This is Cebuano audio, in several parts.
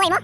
Kaaway mo?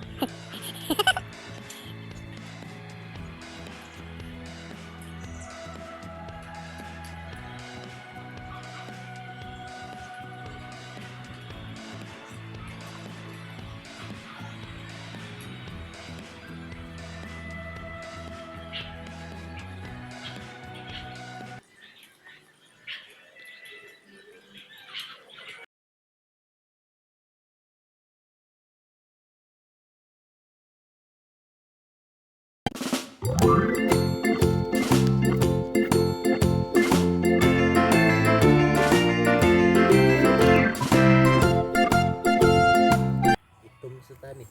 Itom sa tani.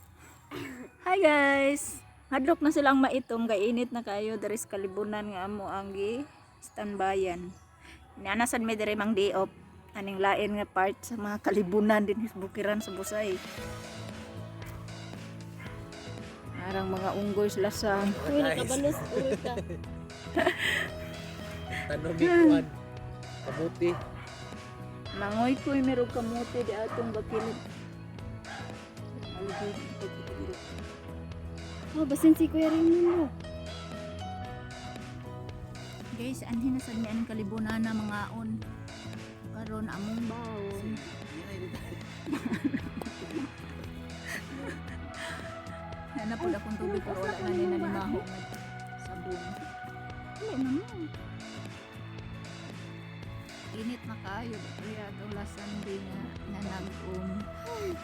Hi guys! Hadlok na silang maitom kay init na kayo diri sa kalibunan nga amo ang gi standbyan. Niana sad mi diri mang diop aning lain nga part sa mga kalibunan din sa bukiran sa Busay. Arang mga unggoy sila sa Uy, nakabalos. Uy ka. Tanom ikuan. Kamuti. Mangoy ko'y merong kamote di atong bakilid. Aligid, pagkikilid. Oh, basin si Kuya Raymond mo. Guys, anhin na sad mi ang kalibunan na mga on. Karon among baon. Nana pud akong tubig pero wala na ni nanimaho nga sabon. Wala naman. Init na kayo kaya atong last Sunday nga nanag-um.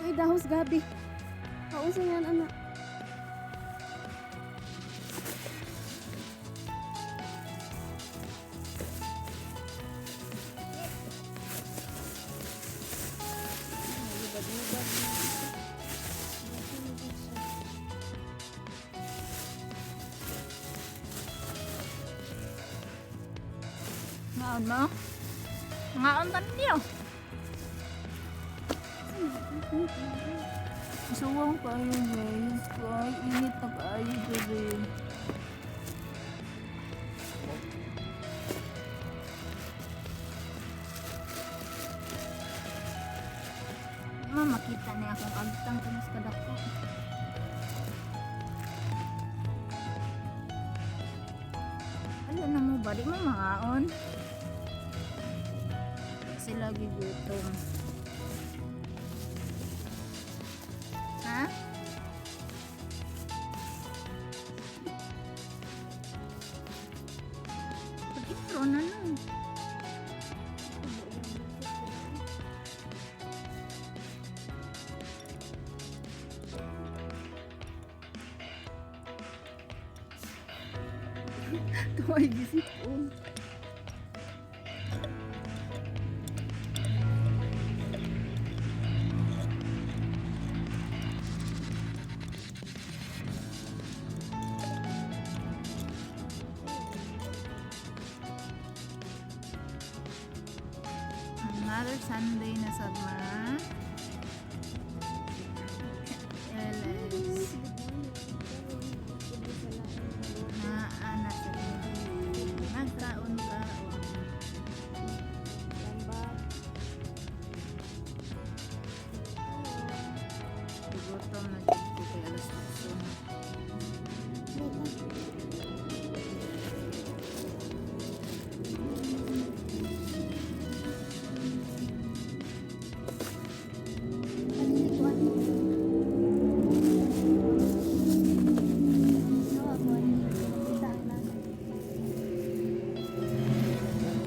Ay, dahos gabi. Kausa yan, anak. Ngaon mo? Ngaon ta ninyo? Suwang kayo guys. Kay init na kayo diri. Ma, makita niya akong agtang kung mas kadako. Ano na mo ba? Di mo mangaon? Kasi lagi gutom. Ha? Pag-intro na no. Tuway gisipon. Another Sunday na sa ma. LS. Na anak sa Nagkaon-kaon. Gutom na jud ko kay alas 8 na.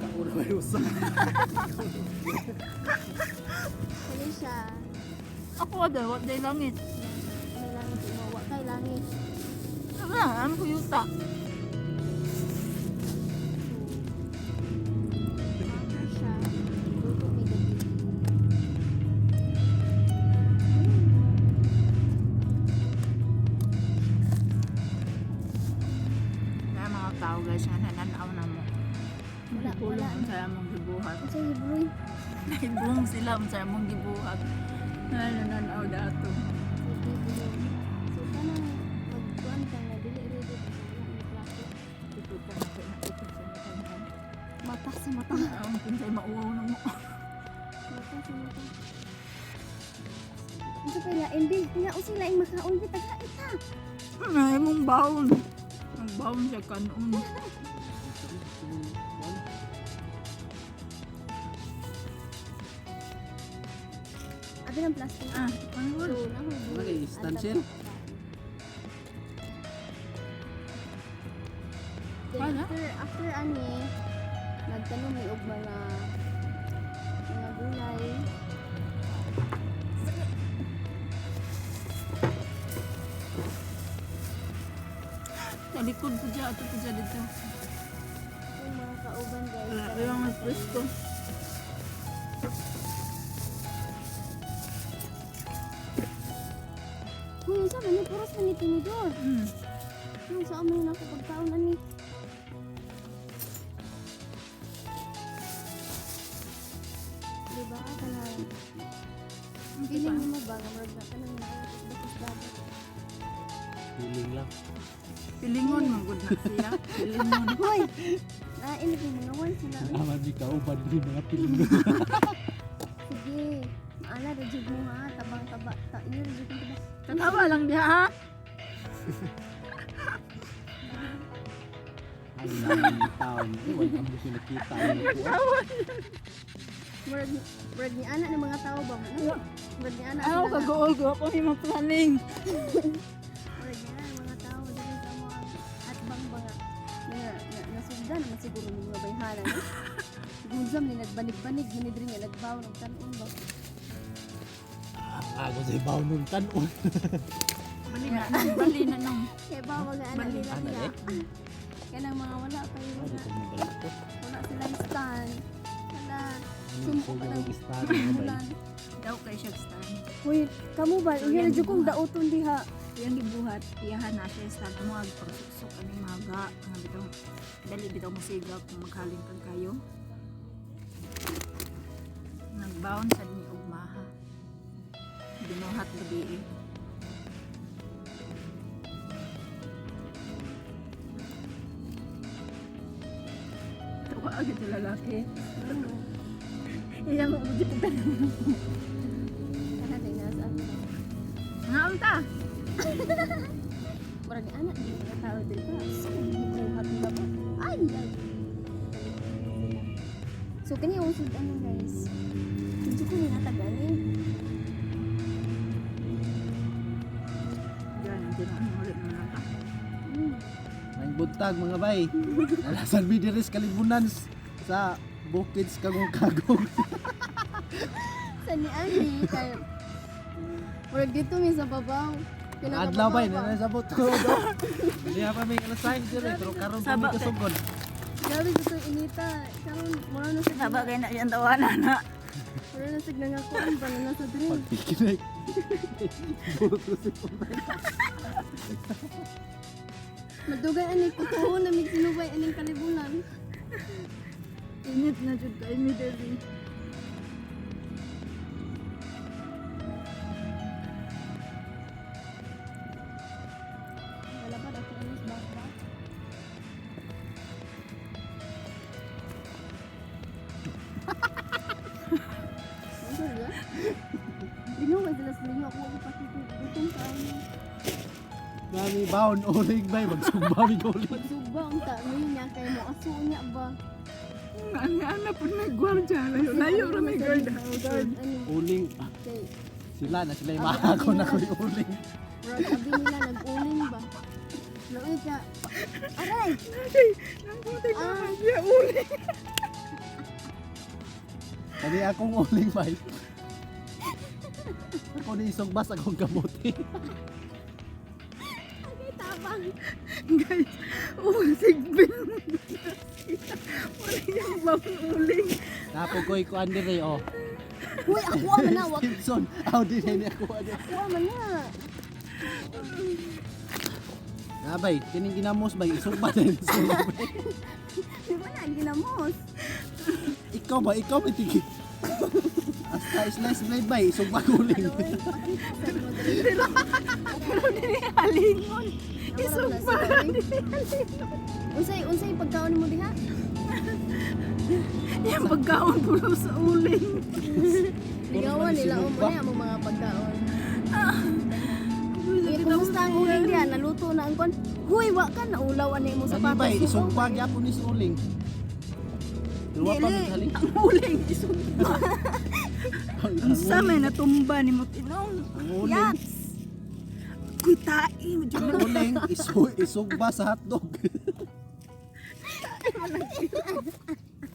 Kauna may usa. Ano siya? Ako ada, what day langit. May langit mo. Wa kay langit. Wala, am ko yuta. Ano siya? Luto may gabi. Na mga tao guys, nga nananaw na mo. Wala, Kulong wala. unsa among gibuhat. Ano siya Hebrew? Naibong sila unsa among gibuhat. Na nananaw dato. So kanang magkuan ka nga dili ready ka wala ni plato. Ito pa na ito sa mata. Mata sa mata. Ang kinsay mauwaw na mo. Mata sa mata. Unsa pa lain bi? Nga unsay laing makaon bi taga ita. Ay, mong baon. Ang baon siya kanon. Abi ng plastic. Ah, ano? So, na Ano kay stansil? Then Wala. after ani nagtanom mi og mga gulay. Sa likod po dyan, ato po dyan dito. Yung mga kauban guys. Wala, yung mga presko. Huy, unsa man ni puros man ni tinidor. Nung saan man ako pagkaon ani. Diba kanang feeling mo ba nga murag na kanang naayos ba dagat? Feeling lang. Pilingon, magod na siya. Pilingon. Hoy! Nainit yung mga one sila. Uy. Aman di kauban di mga feeling. Sige. Maala, rejig mo ha. Tabang taba. Ta iyo, rejig mo taba. Tanawa lang diha ha. Ay, nang taon. Wala kang gusto nakita. Murag, murag ni anak ng mga tao ba? Ano? Murag ni anak Ako sila nga. kagool ko ako may mga planning. Murag ni anak ng mga tao. Dili sa mga at bang ba nga. Na, na, nasugda naman siguro ng mga bayhana. No? Gunzam ni nagbanig-banig. Minidri nga nagbaw ng tanon ba? Ako sa ibaw nung tanon. Bali na, bali na nang. Kaya ba wag anak Bali. nila Ana, niya. eh? Kanang mga wala pa yung Ano mga, ito mabalik ko? wala silang stand. Wala. Ano Sumpo ko ka yung ng stand mga bay? ulan. Daw kay siya stand. Uy, kamo ba? So, Iya yan na jud kong buhat. dauton diha. Iyang gibuhat, iyahan na siya stand mo ag pagsuksok ani mga ga nga bitaw dali bitaw mosiga kung maghalin kag kayo. Nagbaon sad ni og maha. Binuhat gabi eh. Tawa agad yung lalaki. Iyang ugit tanong. Kana day nasa ano. Nga unta. Murag ni anak ni mga tao diri ba. So, gibuhat nila ba? Ay, ay. So kani ang usod ano guys. Medyo ko ni gani. Diyan, diyan ang ulit mga ka. Ang buntag mga bay. Nalasan mi diri sa Kalibunan sa Bukids Kagong Kagong. Sa ni ani kay murag dito mi sa babaw. Adlaw bay na sa buto. Diha pa may alas 6 diri pero karon pa Saba mi kasugod. Grabe sa to inita. Karon mura na sa Saba kay na siyang tawanan na. Mura na sa nangakuan ba na nasa drink. Pagpikinig. Buto si Madugay ani kutuhon na mig sinubay aning kalibunan. Init na jud kay mi diri. Wala pa dako anis baka. Ano ba? Binuhay sila sa inyo. Ako ako pakita. Gutom kaayo. Nami baon uling bay magsugba mi uling. Magsugba ang ta. Ngayon niya kay mo. Aso niya ba? Ana ana pud may gwardiya layo layo ra may guard guard. Ano? Uling Kay sila na sila maako na ko'y uling. Murag abi nila nag-uling ba? Luoy ka. Aray! Nangkuti ko siya uli. Kani akong uling bay. Ako ni isugbas akong kamote. Ay, tabang. Guys, usigbin. Wala niyang bang uling. Napo ko'y kuan diri oh. Uy, ako man na. Wag Simpson. Aw di na ni ako ani. ako man na. Na bay, kining ginamos bay isugba na ni sila, bay. Di ba na, ginamos? Ikaw ba ikaw may tigi. Hasta slice blade bay isugba ko uling. Luoy, pakita sa mo dali. Pero dili halingon. Isugba ra dili halingon. Unsay unsay pagkaon mo diha? Yang pagkaon pulo sa uling. Ligawan nila mo sinugba. na ang mga pagkaon. Eh, kumusta ang uling diyan? Naluto na ang kon. Huy, wa ka naulaw ani mo Ano sapatos. ba, isugpa gyapon ni sa uling. Pero wa pa Dili. maghaling. Ang uling isugba. Ang Unsa may natumba ni mo tinong. Ang uling. Yaks. Kuy tai mo Ang uling isugba sa hotdog.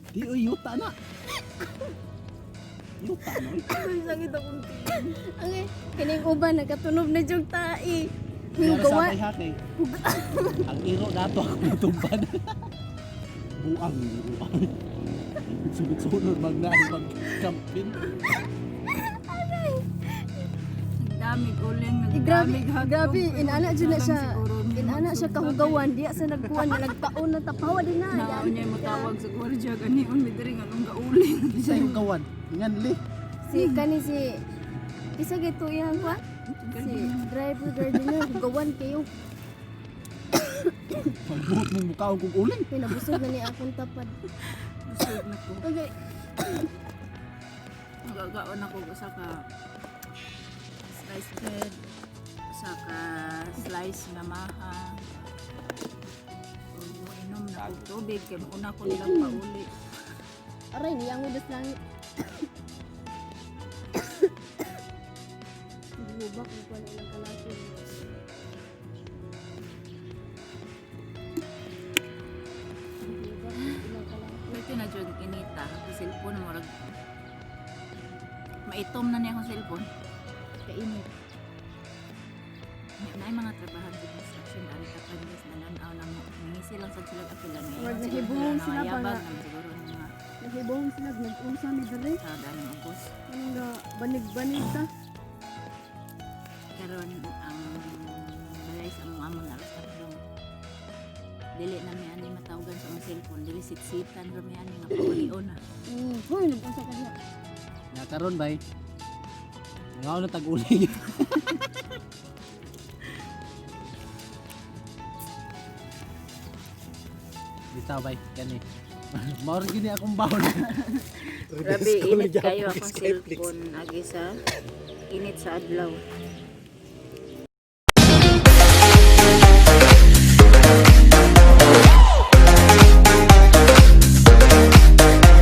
Di oy yuta na. Yuta na oy. Sakit akong tiyan. Okay, kining uban nagkatunob na jug tai. Para sa Gawa may hati. Ang iro nato ako natumban. Buang, buang. Sunod-sunod magna mag camping. Nagdamig uling, Eh, grabe, nagdamig hotdog. grabe, inana jud na siya. Siguro, Inana siya kahugawan, diya sa nagkuan, nagtaon na tapawa din na. Na niya mo tawag sa gwardiya ganion mi diri nga nung gauling. Isa yung kawan. Nganli. Si kani si isa gito iyang kuan? Si driver gardener hugawan kayo. Pagbuot mong mukha kong uling. Pinabusog na ni akong tapad. Busog na ko. Okay. Nagagaon ako usa ka slice bread, usa ka slice nga maha. Ug inom na kog tubig kay mauna ko nilang pauli. Aray, niyang udas langit. Gubak ko pa na ilang kalapit. Gubak ilang kalapit. Pwede na jud inita ako cellphone murag maitom na niya akong cellphone. Kainit. Na ay mga trabahan sa construction ari kapan guys nananaw na mo. Nangisi lang sad sila kapilan ngayon. Murag nahibong sila ba nga? Siguro ng mga Nahibong sila, nag-unsa mi dere. sa dalang August. Anong ga banig-banig ta? Karon ang balay sa among amo na tatlo. Dili na mi ani matawagan sa among cellphone, dili sitsitan ra mi ani nga paulion na. Hoy, nag-unsa ka diha. Nga karon bay. Nga na tag uling. Bitaw bay kani. Maor gini akong baon. Grabe init kayo akong cellphone agi sa init sa adlaw.